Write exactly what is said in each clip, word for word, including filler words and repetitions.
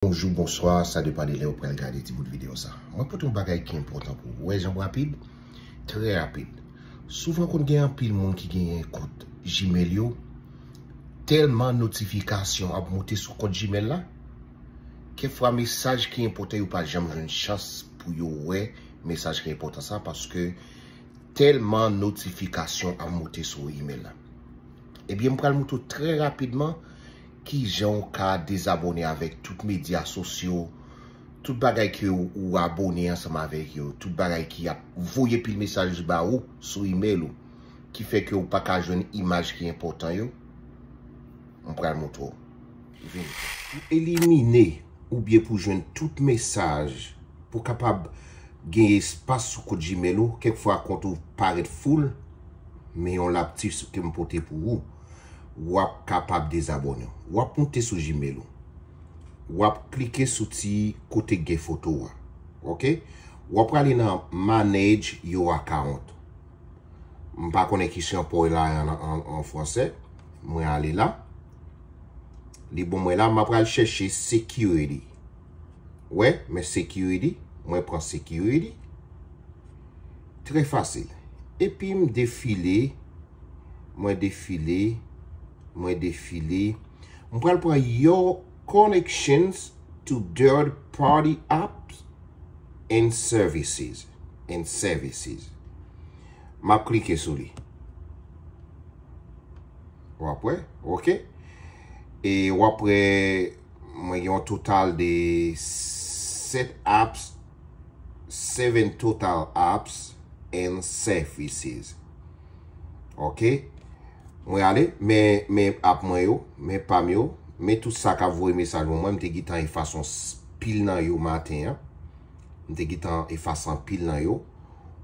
Bonjou, bonswa, sa depann de lè ou pral gade ti bout videyo sa. Mwen pote yon bagay ki enpòtan pou ou. Wè, jan rapid, trè rapid. Souvan konn gen anpil moun ki genyen kont Gmail yo, tèlman notifikasyon ap monte sou kont Gmail la, kèk fwa mesaj ki enpòtan yo pa janm jwenn chans pou yo wè mesaj ki enpòtan sa, paske tèlman notifikasyon ap monte sou email la. Ebyen, m pral montre w trè rapidman kijan w ka dezabòne avèk tout medya sosyo, tout bagay ke w, ou abòne ansanm avèk yo, tout bagay ki ap voye pil mesaj ba ou sou email ou, ki fè ke w pa ka jwenn imaj ki enpòtan yo. M pral montre w. Vini. Pou elimine oubyen pou jwenn tout mesaj, pou kapab gen espas sou kont Gmail ou, kèk fwa kont ou parèt full, men yon laptis ke m pote pou ou, w ap kapab dezabòne. W ap moute sou Gmail ou. W ap klike sou ti kote k gen foto a. Oke? W ap prale nan Manage your account. M pa konnen ki chan pou la an, an, an fransè. Mwen ale la. Li ban mwen la, m ap pral chèche security. Wè, men security, mwen pran security. Trè fasil. Epi m defile, mwen defile, mwen defile. M pral pran your connections to third party apps and services, and services. M ap klike sou li. W ap wè, oke. E w ap wè, mwen gen yon total de sèt apps, seven total apps and services. Oke. Mwen ale, men, men app mwen yo, men pa m yo, men tout sa k ap voye mesaj ban mwen, m te gentan efase yon s-, pil nan yo maten an. M te gentan efase anpil nan yo.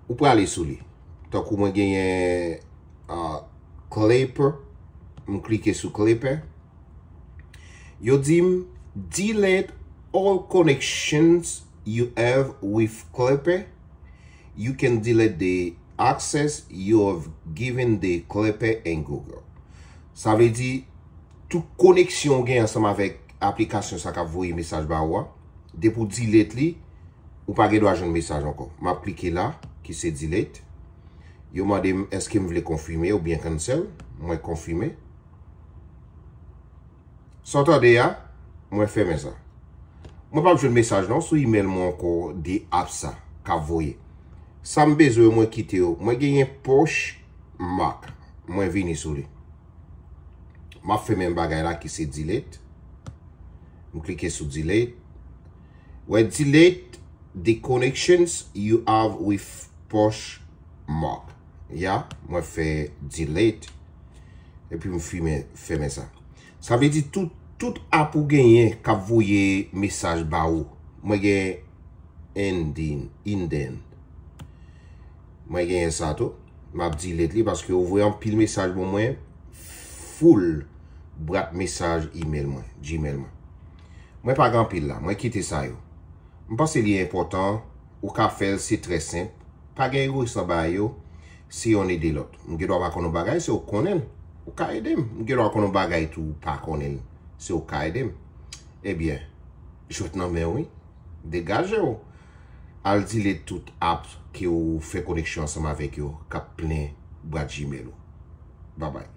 Ou prale sou li. Tankou mwen genyen, ah, Clipper. M klike sou Clipper. Yo di m, "Delete all connections you have with Clipper. You can delete the access you have given the Clipper and Google." Sa vle di, tout koneksyon w gen ansanm avèk aplikasyon sa k ap voye mesaj ba ou a, depi w delete li, ou pa gen dwa jwenn mesaj ankò. M ap klike la, ki se delete. Yo mande m èske m vle konfime oubyen cancel. Mwen konfime. Sa w tande a, mwen fèmen sa. Mwen p ap jwenn mesaj non sou email mwen ankò de app sa k ap voye. Sa m bezwen, mwen kite yo. Mwen genyen Poshmark. Mwen vini sou li. M ap fè menm bagay la ki se delete. M klike sou delete. Wè, delete the connections you have with Poshmark. Ya, mwen fè delete. Epi m fimen, fèmen sa. Sa vle di tout, tout app ou genyen k ap voye mesaj ba ou. Mwen gen Indin, Inden. Mwen genyen sa tou. M ap delete li paske yo voye anpil mesaj ban mwen. Full bwat mesaj email mwen, Gmail mwen. Mwen pa gen anpil la. Mwen kite sa yo. M panse li enpòtan. Ou ka fè l, se trè senp. Pa gen egoyis nan bagay yo. Se yonn ede lòt. M gen dwa pa konn yon bagay, se ou konnen l. Ou ka ede m. M gen dwa konn yon bagay tou, ou pa konnen l. Se ou ka ede m. Ebyen, jwèt nan men w, wi. Degaje w. Al delete tout app ke w fè koneksyon ansanm avèk yo k ap plen bwat Gmail ou. Babay.